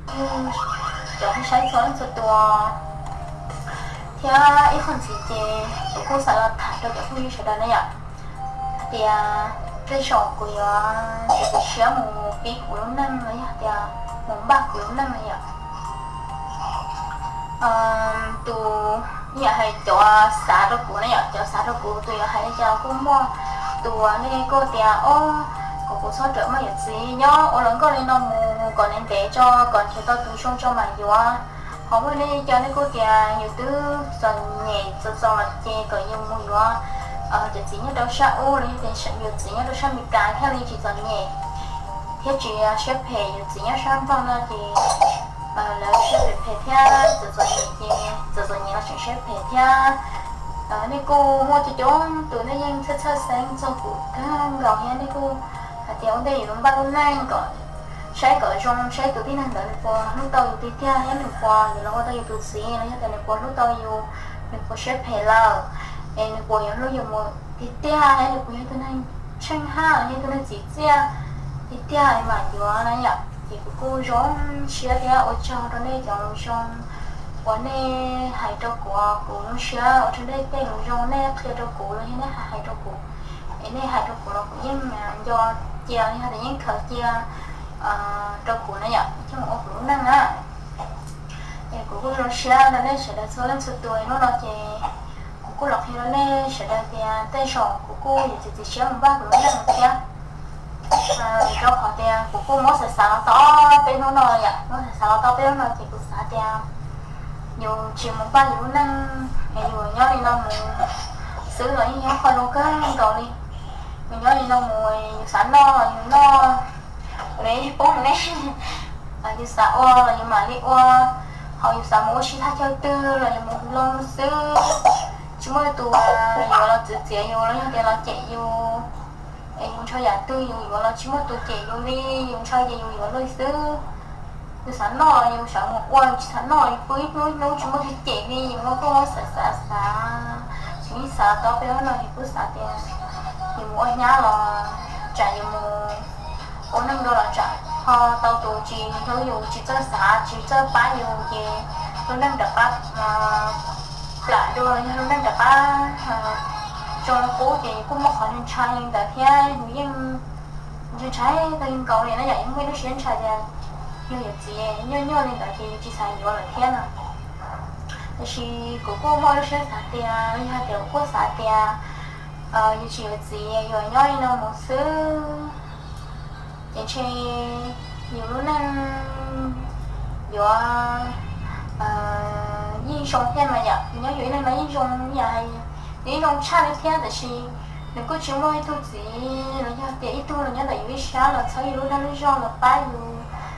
Cov saib txhua leej txhua tus thiab ib qho ntxiv ces kuv kuj xav los tham rau cov phooj ywg sawv daws na yom, hais tias tej zaum kuv yuav txiav txim siab mus pib kuv lub neej los yog tias mus npaj kuv lub neej na yom. Tus, yam hais cov xav rau kuv na yom, cov xav rau kuv tus yuav hais li cas kuj muaj. Tus nej kuj tias, o, kom kuv txhob rawm muaj yawm txiv nyob ua hluas nkauj li no mus kom ntev ntev tso kom nrhiav tau tus zoo tso mam yuav. Ho muaj nej cov nej kuj tias yus twb txom nyem txom txom los ces kom yus mus yuav cov txiv nyob rau sab ub los yog tias yus txiv nyob rau sab Amelikas thiaj li tsis txom nyem thiab tsis siab phem, yus txiv nyob sab Nplog no ces lawv siab phem phem thiab txom txom nyem ces txom txom nyem los tseem siab phem thiab. Nej kuj muaj coob coob tus nej yeej txhawj txhawj xeeb txog kuv kawg nkaus thiab nej kuj hais tias ua ntej yuav npaj lub neej kom saib kom zoo saib tus tib neeg ntawd nws puas hlub tau yus tiag tiag thiab nws puas yuav los ua tau yus tus txiv los yog tias nws puas hlub tau yus, nws puas siab phem lawm, es nws puas yuav hlub yus mus tiag tiag thiab nws puas yog tus neeg tsheej haj los yog tus neeg txim txiaj tiag tiag mam yuav na yom. Ces kuv kuj zoo siab thiab ua tsaug rau nej cov lus zoo uas nej hais rau kuv, kuv zoo siab ua rau nej tej lus zoo nej qhia rau kuv los yog nej hais hais rau kuv, es nej hais rau kuv los kuv yeej nco cia los yog tias yeej khaws cia rau kuv na yom, coj mus ua kuv lub neej na. Es kuv kuj zoo siab rau nej sawv daws txhua leej txhua tus, hnub no ces kuv kuj los qhia rau nej sawv daws tias tej zaum kuv kuj yuav txiav txim siab mus npaj kuv lub neej lawm thiab. Rau qhov tias kuv kuj muab xav xav los tau peb hnub no yom, muab xav xav los tau peb hnub no ces kuv xav tias yus tsis mus npaj yus lub neej, yus nyob li no mus xwb los yeej yog qhov zoo kawg nkaus li. Yus nyob li no mus yus xav noj los yus noj, ua li poob mus ne, yus xav ua los yus mam li ua, ho yus xav mus ua si thaj chaw twg los yus mus loo xwb. Tsis muaj tus yuav los txwv txiav yus los yog tias los cem yus, es yus ntshaw yam twg yus yuav los tsis muaj tus cem yus li, yus ntshaw ces yus yuav li xwb. Yus xav noj los yus xav mus ua, yus tsis xav noj los yus pw ib hnub ib hnub tsis muaj tus cem li, yus muaj koj muab xav xav xav, tsis xav tau peb hnub no yus kuj xav tias yus mus ua nyab los tsam yus mus ua neej dua los tsam ho tau tus tsis hlub yus, tsis txawj xav tsis txawj pab yus ces lub neej rov qab plam dua los yog lub neej rov qab zoo qub ces yus kuj muaj qhov ntshai li ntawd thiab. Yus yeej ntshai ntshai kawg nkaus li na yom, yeej muaj ib lub siab ntshai tias yog yus txiv nyuaj nyuaj li ntawd ces yus tsis xav yuav lawm thiab no. Tiam sis kuv kuj muaj lub siab xav tias yog tias kuv kuj xav tias yus tsis yuav txiv yuav nyob li no mus xwb ces ntshe yus lub neej yuav yeej zoo thiab mas yom, nyob yus ib leeg no yeej zoo yam hais, nws yeej zoo tshaj li thiab tiam sis nws kuj tsis muaj ib tug txiv los yog tias ib tug los nyob ntawm yus ib sab los txhawb yus lub dag lub zog los pab yus.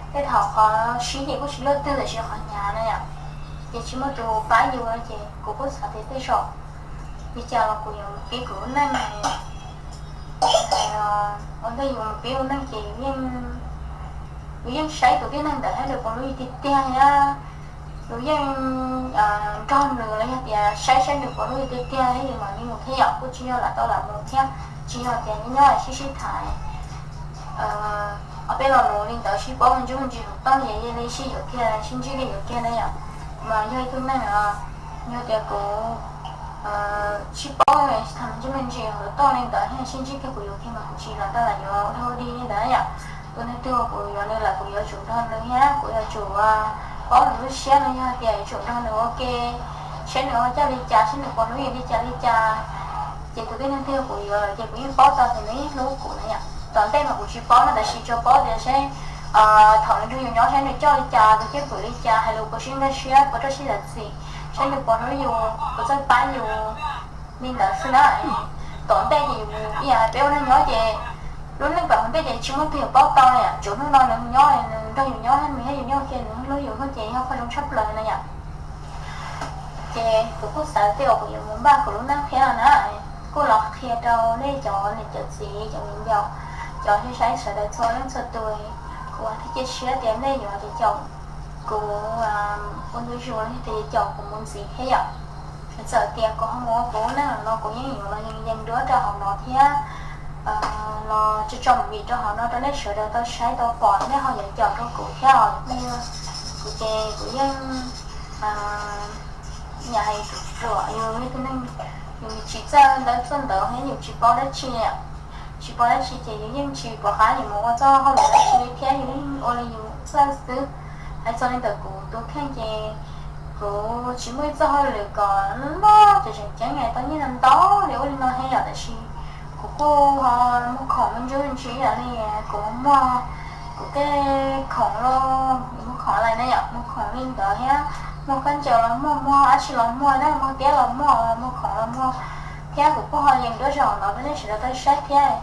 Tej thaum qhov sib ces kuj tsis luaj twg tiam sis qhov hnyav na yom, ces tsis muaj tus pab yus ces kuv kuj xav tias tej zaum li cas los kuv yuav mus pib kuv lub neej. Ua ntej yus mus pib lub neej ces yus yeej saib tus tib neeg ntawd thiab nws puas hlub yus tiag tiag thiab yus yeej nrog nws los yog tias saib saib nws puas hlub yus tiag tiag thiab yus mam li mus thiab yom, kuj tsis yog lam tau lam mus thiab tsis yog tias nyob nyob sib sib tham ob peb lo lus li ntawd sib paub me ntsis me ntsis hauv tooj ces yog li sib yuav kiag sib ntsib li yuav kiag na yom. Mas yog ib tug neeg yog tias kuv sib paub tham me ntsis me ntsis hauv tooj li ntawd thiaj sib ntsib kiag kuv yuav kiag mas kuv tsis lam tau lam yuav dhau dig li ntawd yom. Tus neeg twg kuv yuav nws lawm kuv yuav tsum nrog nws thiab kuv yuav tsum paub nws lub siab no yog tias yuav tsum nrog nws ua ke, saib nws ua coj li cas, saib nws puas hlub yus li cas li cas. Ces tus tib neeg twg kuv yuav lawm ces kuv yeej paub tau tias nws yeej hlub kuv na yom. Tom ntej mas kuv tsis paub no tab sis tsuas paub tias saib thaum nws nrog yus nyob saib nws coj li cas, tus cwj pwm li cas, hais lus puas sib nkag siab, puas rau siab zam txim, saib nws puas hlub yus, puas txawj pab yus li ntawd xwb na. Tom ntej ces yus ib yam peb ua neej nyob ces lub neej tom ntej ces tsis muaj twg yuav paub tau li, tsuas hnub no nws nyob nws nrog yus nyob nws thiab yus nyob kiag nws hlub yus hnub ces yog qhov zoo tshaj plaws na yom. Ces kuv kuj xav tias kuv yuav mus npaj kuv lub neej thiab no na, kuj los qhia rau nej cov niam cov txiv cov viv ncaus, cov saib sawv daws txhua leej txhua tus, kuv thiaj cia siab tias nej yuav caum kuv ua ntu zus los yog tias caum kuv mus ntxiv thiab yom. Txawm tias kuv ho mus ua kuv lub neej los no kuv yeej yuav los yees yees dua rau hauv no thiab los tso tso movie rau hauv no rau nej sawv daws tau saib tau pom, nej ho yuav caum rau kuv thiab os nej. Kuv ces kuv yeej, yam hais ruam yus yog tus neeg, yus tsis txawj ntawv txawj ntawv thiab yus tsis paub dab tsi, tsis paub dab tsi ces yus yeej tsis pom qab yus mus ua txoj hauj lwm dab tsi thiab yus yeej ua li yus txawj xwb. Hais txog li ntawm kuv tus kheej ces kuv tsis muaj ib txoj hauj lwm kom loj tseem tseem ceeb tau nyiaj ntau li ua li no thiab yom, tab sis kuv kuj ho muag khoom me ntsis me ntsis yom, li kuv muag kuv tej khoom los muag khoom lais na yom, muag khoom li ntawd thiab muag khaub ncaws los muag, muag dab tsi los muag na, muag tiab los muag, muag khoom los muag thiab kuv kuj ho yees duab zog no rau nej sawv daws tau saib thiab.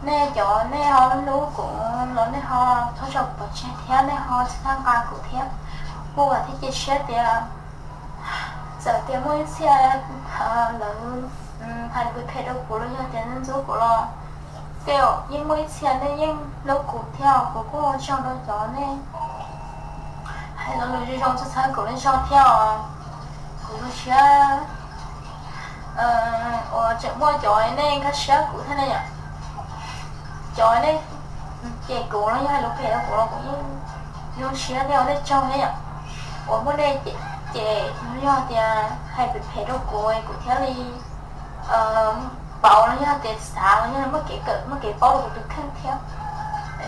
Nej cov nej ho hlub kuv los nej ho thov zam pov tseg thiab nej ho txhawb nqa kuv thiab. Kuv vam thiab cia siab tias txawm tias muaj ib txhia lawv hais lus phem rau kuv los yog tias ntxub kuv los tej zaum yeej muaj ib txhia nej yeej hlub kuv thiab, kuv kuj ua tsaug rau cov nej hais lo lus zoo zoo txhawb txhawb kuv li zog thiab os. Kuv zoo siab uas tseem muaj cov nej nkag siab kuv thiab ne yom. Cov nej cem kuv los yog hais lus phem rau kuv los kuv yeej zoo siab thiab ua nej tsaug thiab yom. Uas muaj nej cem los yog tias hais phem phem rau kuv kuv thiaj li pauv los yog tias xav los yog muaj kev kawm muaj kev paub rau kuv tus kheej thiab.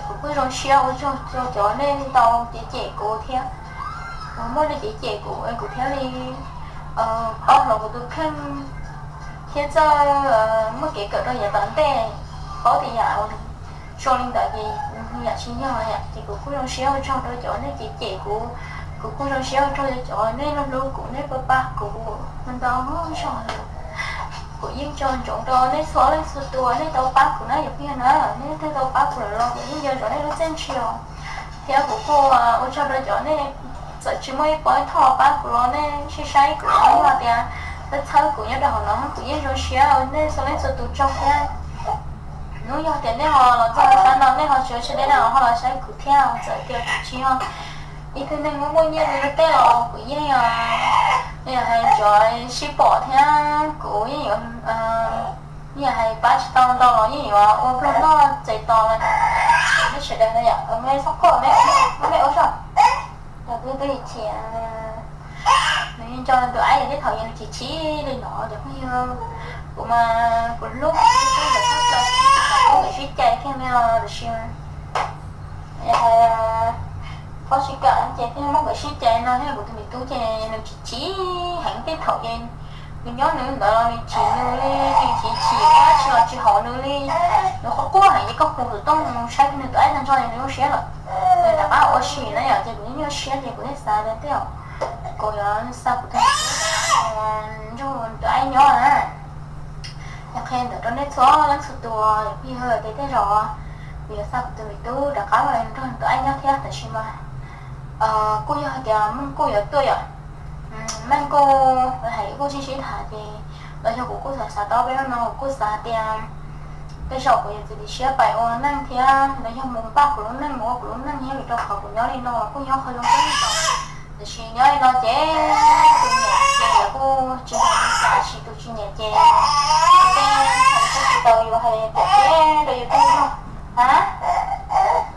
Kuv kuj zoo siab ua tsaug rau cov nej ntau cem cem kuv thiab. Uas muaj nej cem cem kuv kuv thiaj li paub hloov kuv tus kheej thiab txawj muaj kev kawm rau yav tom ntej, paub tias yam zoo li ntawd ces yam tsis yog yom. Ces kuv kuj zoo siab ua tsaug rau cov nej cem cem kuv, kuv kuj zoo siab ua tsaug rau cov nej hlub hlub kuv nej pab pab kuv ntau zog. Kuv yeej tso ntsoov rau nej txhua leej txhua tus nej tau pab kuv na yom, phooj ywg na, nej twb tau pab kuv lawm los kuv yeej nco ntsoov nej lub txiaj ntsig os. Thiab kuv kuj ua tsaug rau cov nej txawm tsis muaj ib pob ib thooj los pab kuv los nej saib saib kuv los yog tias txhawb txhawb kuv nyob rau hauv no kuv yeej zoo siab ua nej txhua leej txhua tus tsaug thiab. Hnub yog tias nej ho los txog sab no nej ho tsis ua siab deb no ho los saib kuv thiab, txawm tias kuv tsis yog ib tug neeg muaj muaj nyiaj li luag tej los kuv yeej hais cov sib pom thiab kuv yeej yuav, yeej hais pab tsis tau ntau los yeej yuav ua pluag noj txais tos los nej sawv daws no yom. Mej txhob quaj, mej ua zog, tus twg twb chim, nws nco tus aib yog tej thaum yog nws chim chim li no cov phooj ywg. Kuv mas kuv hlub kuv tus kheej ntawm thaj plaws, kuv sib cais kiag li os, tab sis txhob tsis kam ces thiaj muab nkawd sib cais no thiab. Kuv tus me tub ces nws chim chim heev, tej thaum ces nws nyob nws ntawd los nws chim nws li, nws chim chim ua dab tsi los tsis haum nws li. Nws quaj quaj heev ces koj hu tus tooj mus saib nws tus aib tag nrho ces nws zoo siab lawm. Nws rov qab ua si na yom, ces kuv yeej nyuaj siab ces kuv thiaj xav tias tej zaum kuv yuav xa kuv tus me tub rov qab mus nrog tus aib nyob na. Yog qhia ntawd rau nej txhua leej txhua tus, yog phooj ywg tias tej zaum kuv yuav xa kuv tus me tub rov qab los nrog tus aib nyob thiab, tab sis mas kuj yog hais tias Meej kuj yuav tuaj yom. Meej kuj hais kuj sib sib tham ces los yog kuv kuj xav xav tau peb lub no kuv kuj xav tias tej zaum kuv yuav txiav txim siab pais ua neej thiab los yog mus npaj kuv lub neej mus ua kuv lub neej thiab, vim rau qhov kuv nyob li no los kuj nyob qhov zoo xwb. Tiam sis nyob li no ces tus nyiam ces lawv kuj tsis hais li cas, tab sis tus tsis nyiam ces tej tsis tau yuav hais tias ces rau yus tij no. Ha,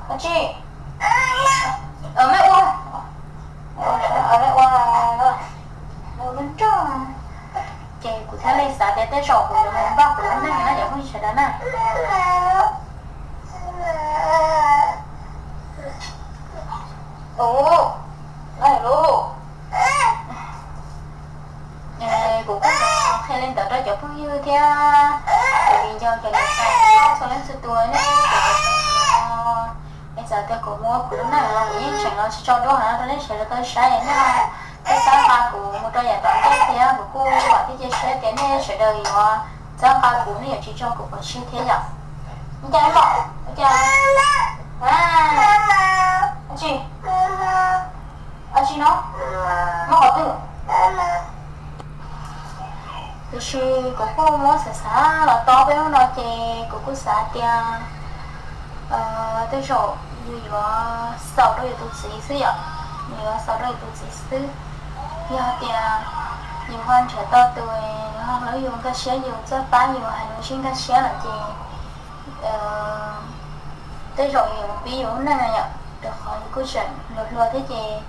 dab tsi? Mej ua, mej ua, mej ua nrog. Ces kuv thiaj li xav tias tej zaum kuv yuav mus npaj kuv lub neej na cov phooj ywg sawv daws na. Ua, lub, kuv kuj qhia li ntawd rau cov phooj ywg thiab cov viv ncaus cov niam tais txhua leej txhua tus, nej cov es txawm tias kuv mus ua kuv lub neej los kuv yeej tseem los tsis tso dua heev rau nej sawv daws tau saib, nej ho txhawb nqa kuv mus rau yav tom ntej thiab. Kuv kuj vam thiab cia siab tias nej sawv daws yuav txhawb nqa kuv, nej yuav tsis tso kuv pov tseg thiab yom. Ua cas, ua cas, dab tsi, dab tsi no, mob qhov twg? Tiam sis kuv kuj muab xav xav los tau peb hnub no ces kuv kuj xav tias tej zaum yus yuav xaus rau yus tus txiv xwb yom, yus yuav xaus rau yus tus txiv xwb. Yog tias yus ho nrhiav tau tus, yus ho hlub yus, nkag siab yus, txawj pab yus, hais lus sib nkag siab lawm ces tej zaum yus pib yus lub neej yom, rau qhov yus kuj tseem hluas hluas thiab ces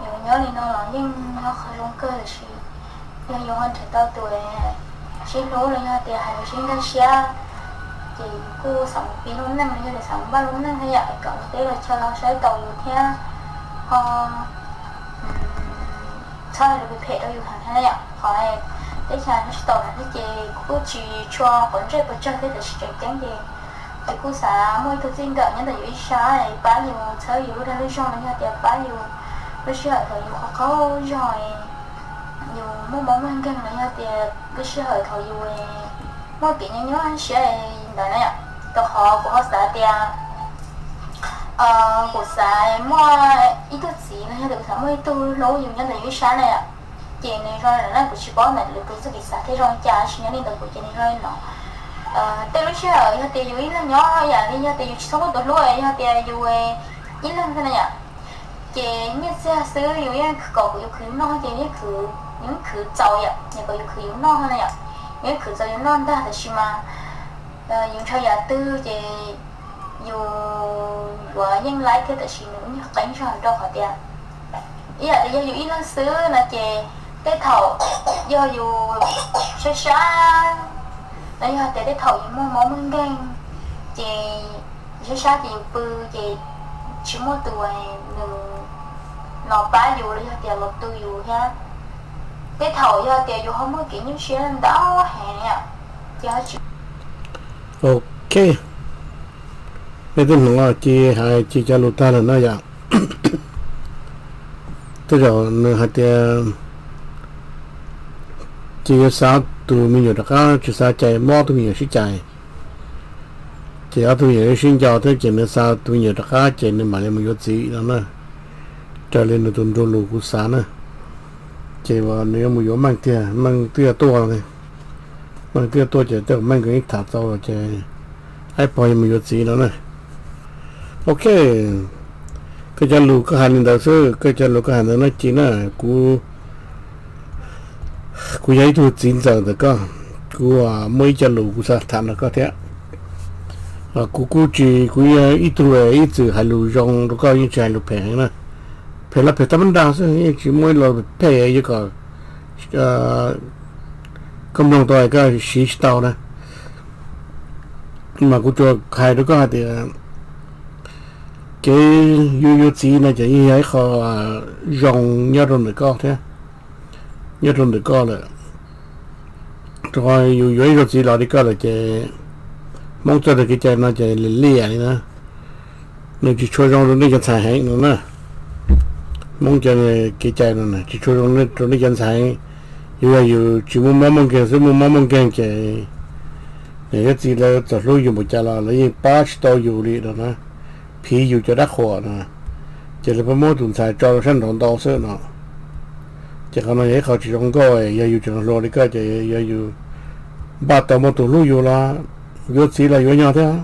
Yus nyob li no los yeej nyob qhov zoo kawg, tiam sis yog yus ho nrhiav tau tus sib hlub los yog tias hais lus sib nkag siab, ces yus kuj xav mus piv lub neej los yog tias xav mus npaj lub neej thiab yom, kom teb los chaw los saib taus yus thiab ho txhob hais lus phem rau yus heev thiab yom. Qhov teb chaws no tsis tau na thiab ces kuv kuj tsis tshua quav ntsej pes tsawg thiab, tiam sis tseem ceeb ces yus kuj xav muaj ib tug txij nkawm nyob ntawm yus ib sab pab yus txhawb yus lub dag lub zog los yog tias pab yus lub sij hawm thaum yus qhov qaug zog, yus muaj mob muaj nkeeg los yog tias lub sij hawm thaum yus muaj kev nyuaj nyuaj siab ntawd na yom. Rau qhov kuv ho xav tias kuv xav muaj ib tug txiv los yog tias kuv xav muaj ib tug hlub yus nyob ntawm yus ib sab na yom. Ces nws zoo li no na, kuv tsis paub ntawm lwm tus txoj kev xav thiaj zoo li cas, tab sis nyob li ntawm kuv ces nws zoo li no. Tej lub sij hawm yog tias yus ib leeg nyob yam li yog tias yus tsis txhob muaj tus hlub, yog tias yus ib leeg xwb na yom, ces nyiaj txiag xwb yus yeej kom kuv yus khwv noj ces yeej khwv, yus yeej khwv txaus yom, yus kom yus khwv yus noj na yom, yus yeej khwv txaus yus noj ntag, tab sis mas yus ntshaw yam twg ces yus yuav yeej laib thiab, tab sis nws nyuag qeeb zog rau qhov tias ib yam li yog yus ib leeg xwb no ces tej thaum yog yus sab sab, los yog tias tej thaum yus muaj mob muaj nkeeg ces yus sab sab ces yus pw ces tsis muaj tus nws los pab yus los yog tias los tu yus thiab. Tej thaum yog tias yus ho muaj kev nyuaj siab ntau heev, ces ho tsis Ok, nej twb hnov Ci hais Ci cov lus tag lawm na yom. Tej zaum nws hais tias Ci yuav xa tus me nyuam rov qab, tsis xav cais, mob tus me nyuam sib cais, ces ob tug me nyuam yuav sib nco thiab ces nws xa tus me nyuam rov qab ces nws mam li mus yuav txiv no na. Raws li nws tus nru lus kuv xav na, ces nws yuav mus yuav Meej tiag, Meej twb yuav tuaj, Meej twb yuav tuaj ces tej zaum Meej kuj yeej tham txaus ces ib pog yuav mus yuav txiv no na. Ok, koj cov lus koj hais li ntawd xwb, koj cov lus koj hais ntawd no Ci na, kuv kuv yog ib tug txiv ntxawm ntawm koj, kuv muaj ib co lus kuv xav tham nrog koj thiab. Kuv kuj tsis, kuv yog ib tug ib txwm hais lus zoo rau koj, yeej tsis hais lus phem heev na. Phem los phem tab nrag xwb, yeej tsis muaj ib lo phem yuav kom koj mloog tau koj siv tsis tau na. Mas kuv tsuas hais rau koj hais tias kev yuav yuav txiv no ces yeej yog ib qho zoo nyob rau ntawm koj thiab, nyob rau ntawm koj lawm. Rau qhov yus yuav ib zaug txiv los li koj lawm ces Hmoob txoj kev cai no ces liam liam li na, nws tsis tshua zoo rau nej cov ntxhais heev no na. Hmoob cov kev cai no tsis tshua zoo rau nej cov ntxhais heev. Yus yog yus tsis muaj mob muaj nkeeg xwb, muaj mob muaj nkeeg ces niam thiab txiv lawv txawm hlub yus npaum cas los lawv yeej pab tsis tau yus li no na. Phiv yus cov dab qhuas no, ces lawv pheej muab tus ntxhais tso rau sab nraud ntau xwb no. Ces qhov no yog ib qho tsis zoo nkauj, yog yus tseem hluas li koj ces yog yus npaj tau muaj tus hlub yus los yuav txiv los yuav nyob thiab.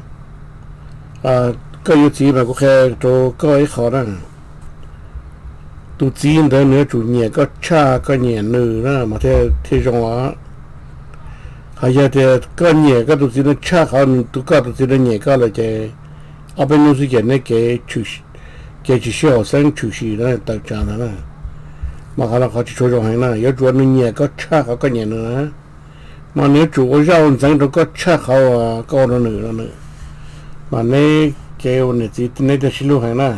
Koj yuav txiv mas kuv qhia rau koj ib qho na. Tus txiv ntawd nws yuav tsum nyiam koj tshaj koj nyiam nws na mas thiaj zoo os. Ho yog tias koj nyiam koj tus txiv no tshaj qhov tus, koj tus txiv no nyiam koj lawm ces ob peb hnub xwb ces neb kev, kev tsis sib haum xeeb tshwm sim na, tawm tsam ntawd na. Mas qhov no qhov tsis tshua zoo heev na, yuav tsum nws nyiam koj tshaj qhov koj nyiam nws na. Mas nws yuav tsum ua zaj ua ntxeev rau koj tshaj qhov uas koj ua rau nws no. Mas neb kev ua niam txiv neb thiaj sib hlub heev na.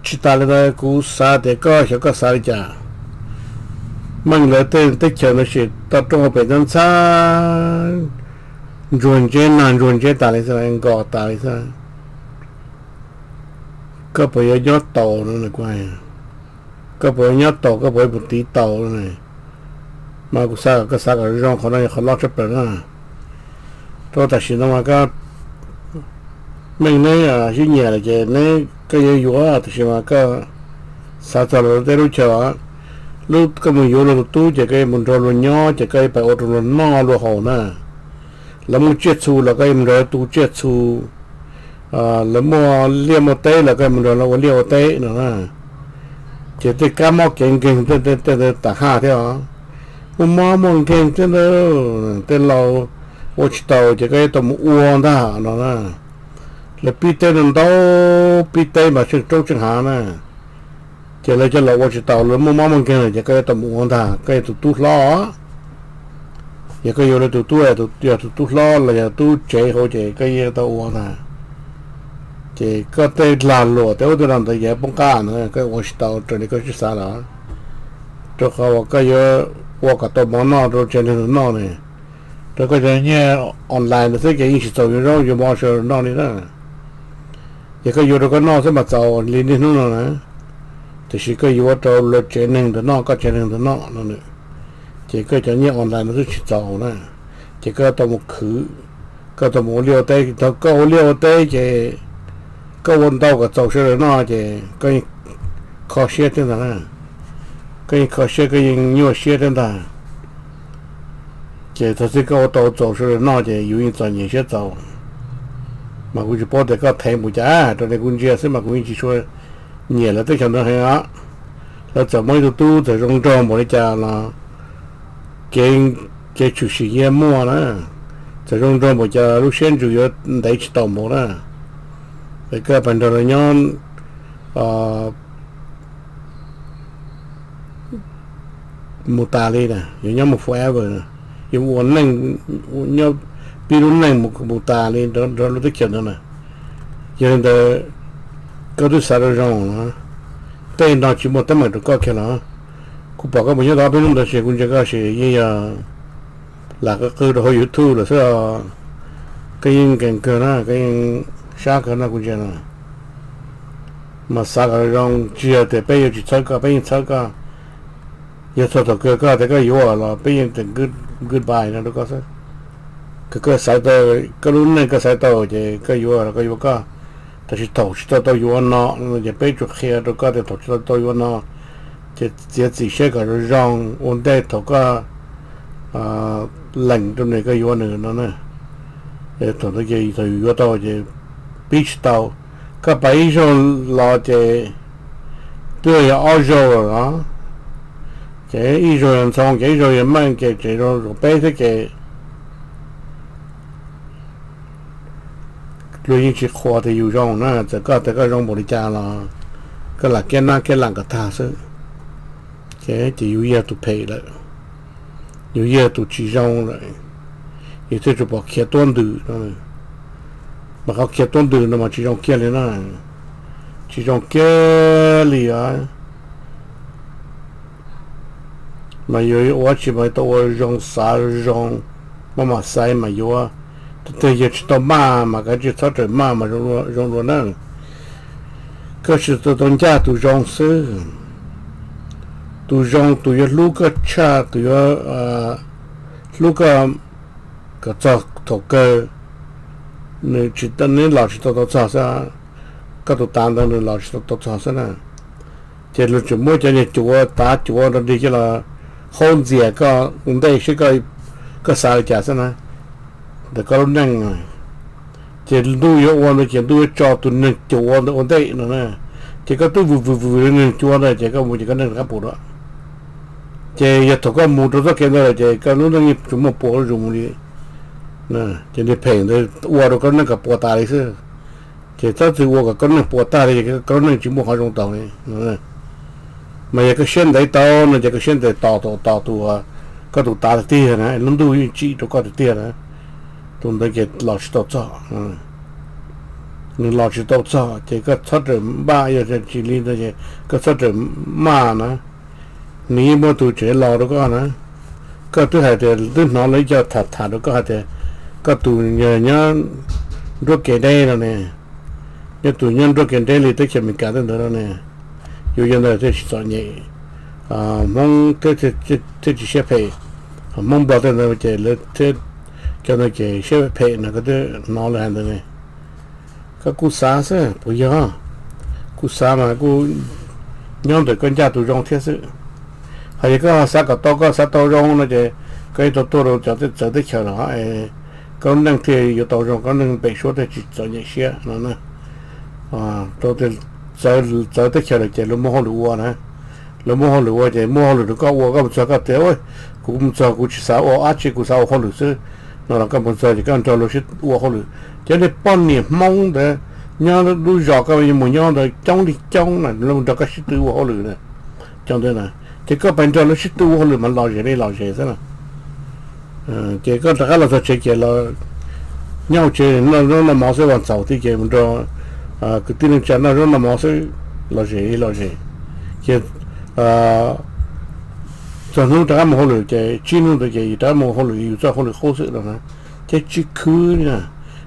Tsis tas li ntawd kuv xav tias koj xyov koj xav li cas. Meej lawv tej teb chaws no sim toj roob hauv pes ntxhab ntxhab, ntsuag ntseb nag ntsuag ntseb tas li xwb, nkos tas li xwb. Koj puas yuav nyob taus no? Koj puas yuav nyob taus, koj puas yuav mus tiv taus no? Mas kuv xav kom koj xav kom zoo, qhov no yog qhov loj tshaj plaws na. Rau tam sim no mas koj, Meej, neb sib nyiam lawm ces neb, koj yuav yuav, tiam sis mas koj xav txog luag tej lub chaw, lub koj mus yuav luag tus tub ces koj yuav mus nrog luag nyob ces koj yuav pab ua rau luag noj luag haus na. Lawv muaj tsiaj txhu los koj yuav mus nrog lawv tu tsiaj txhu. Lawv muaj liaj muaj teb los koj yuav mus nrog lawv ua liaj ua teb no na. Ces tej kab mob kev nkeeg tej ntawd tas haj thiab os. Muaj mob muaj nkeeg thiab ntawd, tej laus ua tsis taus ces koj yuav tau mus ua ntag no na. Lawv pib teb ntau ntau, pib teb mas tsheej roob tsheej hav na, ces lawv cov laus ua tsis taus, lawv muaj mob muaj nkeeg lawm ces koj yuav tau mus ua ntag, koj yog tus tub hlob. Yog koj yuav lawv tus tub, yog tus tub hlob los yog tub tsev hauv ces koj yeej tau ua ntag. Ces koj tej lag luam tej ub tej no ntawd yeej poob qab na, koj ua tsis tau raws li koj siab xav lawm, rau qhov uas koj yuav ua kom tau mov noj rau tsev neeg noj ne. Rau koj cov nyiaj online ntawd xwb ces yeej tsis txaus yuav zaub yuav mov sawv daws noj li na. Yog koj yuav rau koj noj xwb mas txaus li niaj hnub no na, tiam sis koj yuav rau lawv tsev neeg ntawd noj, koj tsev neeg ntawd noj no, ces koj cov nyiaj online no xwb tsis txaus na. Ces koj tau mus khwv, koj tau mus ua liaj ua teb, thaum koj ua liaj ua teb ces koj ua ntau kom txaus sawv daws noj ces koj yeej kho siab thiab ntag na. Koj yeej kho siab, koj yeej nyuaj siab thiab ntag. Ces thaum twg koj ua tau txaus sawv daws noj ces yus yeej txom nyem siab txaus. Mas kuv tsis paub tias koj theev npaum cas, raws li kuv ntsia xwb mas kuv yeej tsis tshua nyiam lawv teb chaws ntawd heev os. Lawv txawm muaj ib tug tub txawm zoo nraug npaum li cas los kev, kev tshwm sim yeej muaj na. Txawm zoo nraug npaum cas lub siab ntsws yuav ntev tsis tau npaum na. Es koj pab nrog lawv nyob mus tas li na, yuav nyob mus forever, yuav ua neej, nyob pib lub neej mus tas li nrog lub teb chaws ntawd na. Yog li ntawd, koj twb xav zoo zoo no, tej no tsis muaj teeb meem rau koj kiag los. Kuv pom koj mus nyob tau ob peb hnub ntawd ces kuv ntsia koj ces yeej yog lam qw qw rau hauv YouTube lawm xwb os. Koj yeej nkees kawg na, koj yeej sab kawg no kuv ntsia no. Mas xav kom zoo, tsis yog tias peb yuav tsis txhawb koj, peb yeej txhawb koj. Yog txog thaum kawg koj tias koj yuav los peb yeej tias goodbye no rau koj xwb. Koj xaiv tau, koj lub neej koj xaiv tau ces koj yuav los koj yuav koj. Tab sis thaum tsis tau tau yuav no ces peb tsuas qhia rau koj tias thaum tsis tau tau yuav no ces txiav txim siab kom zoo zoo ua ntej thaum koj lees rau nws koj yuav nws no na. Thaum ntawd ces thaum yus yuav tau ces pib tsis tau. Koj pab ib zaug los ces twb yog ob zaug lawm los, ces ib zaug yog ntxhoo ces ib zaug yog meej ces tseem zoo zaum peb thiab ces luag yeej tsis qhuas tias yus zoo na. Txawm koj tias koj zoo npaum li cas los koj lam kiab nab kiab laam kom tag xwb. Ces yus yog tus phem lawm, yus yog tus tsis zoo lawm, yus thiaj tsuas pom khiav tuab ntws no. Mas qhov khiav tuab ntws no mas tsis zoo kiag li na, tsis zoo kiag li os. Mas yuav ua tsi mas tau ua zoo, xav zoo, maj mam xaiv mas yuav. Tus twg yog tsis tau maj mas kav tsij txhob rawm maj mas zoo dua na. Koj tsuas tau ncaj tus zoo xwb. Tus zoo tus yuav hlub koj tshaj, tus yuav hlub koj kom txog thaum kawg, nws tsis, neb los tsis tau tau txog xwb. Koj tus tav ntawd nws los tsis tau tau txog xwb na. Ces luag tseem muab cov niag cuav tav cuav nrog nrig coj los haub ntxias koj ua ntej seb koj xav li cas xwb na, ntawm koj lub neej. Ces ntuj yuav ua ntawd ces ntuj yuav tso tus neeg cuav ntawd ua ntej no na. Ces koj twb vwm vwm vwm neeg cuav ntawd ces koj mus ces koj neej rov qab puas dua. Ces yog thaum koj mus rau txoj kev ntawd lawm ces koj lub neej yeej tsis muaj puas zuj zus li. Ces niag phem ntawd ua rau koj lub neej kom puas tas li xwb. Ces txhob txwm ua kom koj lub neej puas tag li ces koj lub neej tsis muaj qhov zoo tau li. Mas yog koj siab ntev tau no ces koj siab ntev tos tos tus, koj tus tav tiag tiag na, lub ntuj yeej tsim rau koj tiag tiag na, tus ntawd ces los tsis tau txog. Nws los tsis tau txog ces koj txhob rawm npaj, yog tsis li ntawd ces koj txhob rawm maj na. Nws yeej muaj tus tsev los rau koj na. Koj twb hais tias twb hnov lawv ib co tham tham rau koj hais tias koj tus nyob nruab kev deb no ne, nyob tus nyob nruab kev deb li teb chaws Amelikas tej ntawd no ne, yuav yog ntawd thiaj tsis txom nyem, Hmoob thiaj tsis siab phem, Hmoob Nplog tej ntawd ces lawv thiab cov ntawd ces siab phem no, koj twb hnov lawv hais ntawd ne. Koj kuj xav xwb puas yog? Kuj xav mas kuj nyob ntawm koj ncaj tus zoo thiab xwb. Hos yog koj xav kom tau, koj xav tau zoo no ces koj yeej tau tuaj rau cov txawv teb chaws los koj lub neej thiaj yuav tau zoo, koj neej npem suab thiaj tsis txom nyem siab no. Rau tias txawv teb chaws lawm ces luag muaj hauj lwm ua na. Luag muaj hauj lwm ua ces muaj hauj lwm rau koj ua, koj mus txog koj tias, kuv mus txog kuv tsis xav ua dab tsi, kuv xav ua hauj lwm xwb no los koj mus txog ces koj nrog luag sib ua hauj lwm. Cov niag poj niam Hmoob ntawd Nyob lub zos koj yuav mus nyob ntawd coob li coob na, lawv nrog koj sib tw ua hauj lwm na, coob ntawd na, ces koj pais nrog lawv sib tw ua hauj lwm mas lom zem li lom zem xwb na. Ces koj rov qab los txog tsev ces los nyob hauv tsev noj zaub noj mov xwb, vas txaus thiab ces mus nrog kwv tij neej tsa noj zaub noj mov xwb, lom zem li lom zem. Ces txog hnub rov qab mus hauj lwm ces tsib hnub ntawd ces yus rov qab mus hauj lwm yus txoj hauj lwm qub xwb no na, ces tsis khwv li na.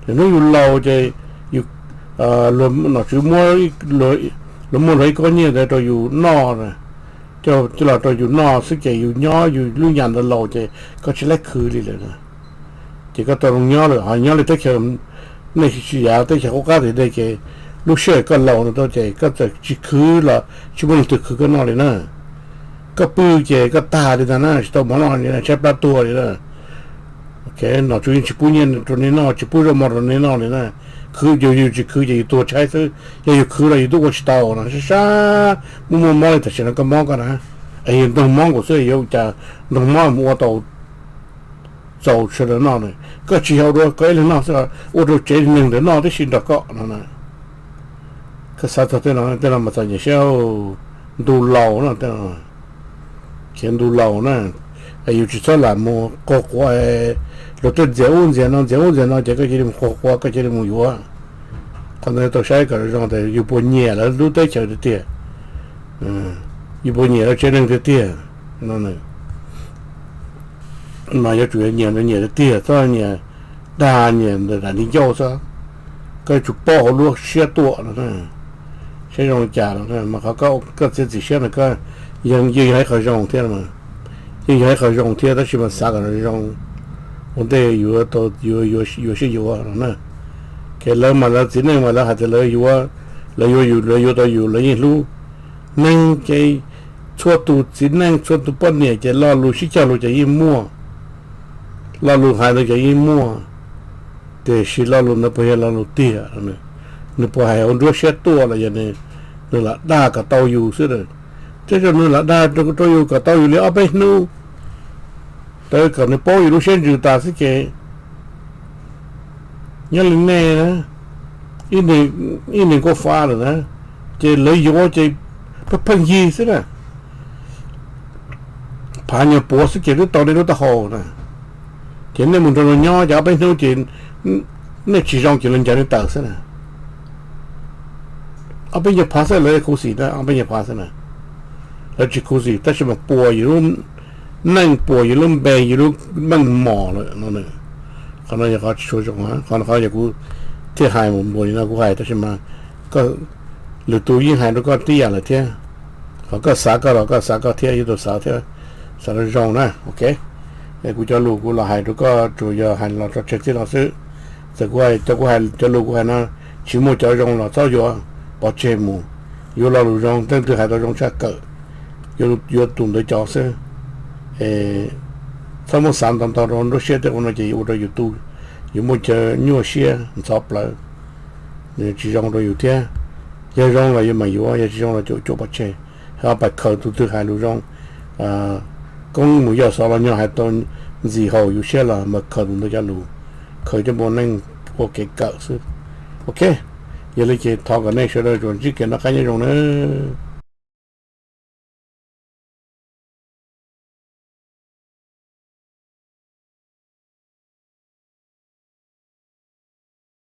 Lwm hnub yus laus ces yus nom tswv muab, luag muab luag ib kob nyiaj ntawd rau yus noj, coj los rau yus noj xwb ces yus nyob yus lub nyam ntawd laus ces koj tsis laib khwv li lawm na. Ces koj tau zoo nyob lawm, ho nyob li teb chaws, nej tsis yav teb chaws qub qab tim dej ces lub sij hawm koj laus no tau ces koj txawm tsis khwv los tsis muaj leej twg khwv koj noj li na. Koj pw ces koj tag li ntag na, tsis tau mov noj li na, tshaib plab tuag li na. Nom tswv yeej tsis pub nyiaj rau nej noj, tsis pub zaub mov rau nej noj li na. Khwv yus, yus tsis khwv ces yus tuag tshaib xwb, yog yus khwv los yus twb ua tsis tau no, sab sab muaj muaj mob li tam sim no koj mob koj na. Es yus ntoog mob nkaus xwb, yuav ua cas ntoog mob mus ua tau txaus sawv daws noj na. Koj tsis yog ua rau koj ib leeg noj xwb, ua rau tsev neeg ntawd noj tib si nrog koj no na. Koj xav txog tej no, tej no mas txom nyem siab, ntu laus no, khiav ntu laus na. Yus tsis txhob lam mus quaj quav, luag tej ntxias ub ntxias no ntxias ub ntxias no ces koj cia li mus quaj quav, koj cia li mus yuav. Qhov ntawd tau saib kom zoo tias yus puas nyiam lawv lub teb chaws tiag tiag, yus puas nyiam lawv tsev neeg tiag tiag no. Mas yuav tsum nyiam, nyiam tiag tiag, txhob nyiam dag nyiam ntawm daim di ncauj xwb. Koj yuav tsum paub hauv lub siab tuaj no, siab zoo li cas no mas qhov koj txiav txim siab no koj yeej yog ib qho zoo thiab, yeej yog ib qho zoo thiab, tab sis mas xav kom zoo ua ntej yuav, yuav siab yuav no na. Ces lawv mas lawv txiv neej mas lawv hais tias lawv yuav, lawv yuav yus, lawv yuav tau yus, lawv yeej hlub. Neeg ces txhua tus txiv neej txhua tus poj niam ces lo lus sib cog lus ces yeej muaj, lo lus hais ntawd ces yeej muaj, tiam sis lo lus ntawd puas yog lo lus tiag? Nws puas hais hauv nruab siab tuaj los yog nws lam dag kom tau yus xwb? Tej zaum nws lam dag rau yus kom tau yus li ob peb hnub, tau kom nws paub yus lub siab ntsws tas xwb ces nyob li nej na, ib niag nkauj fa lawm na, ces lawv yuav ces pheej pheej yig xwb na. Phav nyuag puav xwb ces twb tau nej lub taub hau na. Ces nej mus nrog luag nyob ces ob peb hnub ces nej tsis zoo ces luag ncaws nej tawm xwb na. Ob peb nyuag phav xwb lawv khuv xim na, ob peb nyuag phav xwb na. Lawv tsis khuv xim tab sis mas puas yus lub neej, puas yus lub npe, yus lub meej mom lawm no. Qhov no yog qhov tsis tshua zoo, qhov no qhov yog kuv thiaj hais mus npaum li no kuv hais tab sis mas lwm tus yeej hais rau koj tib yam lawm thiab. Qhov koj xav koj los koj xav koj thiab, yuav tau xav thiab, xav zoo zoo na, ok. Kuv cov lus kuv los hais rau koj tsuas yog hais los tso tseg txij no xwb. Txawm kuv hais, cov kuv hais, cov lus kuv hais no tsis muaj cov zoo los txhob yuav, pov tseg mus. Yuav lo lus zoo, tej leej twg hais tau zoo tshaj kawm, yuav tus ntawd cov xwb. Txhob muab xav ntau ntau rau nruab siab tej ua no ces ua rau yus tu, yus muaj chaw nyuaj siab ntxhov plawv, tsis zoo rau yus thiab. Yog zoo los yus mam yuav, yog tsis zoo los cuam cuam pov tseg. Ho pais khaws tus twg hais lus zoo, koob mus yoj xov los nyog hais tau ntxim haum yus siab los mas khaws tus ntawd cov lus, khaws coj mus neej ua kev kawm xwb. Ok, yog li ces thov kom nej sawv daws tsuas ntsib kev noj qab nyob zoo nawb.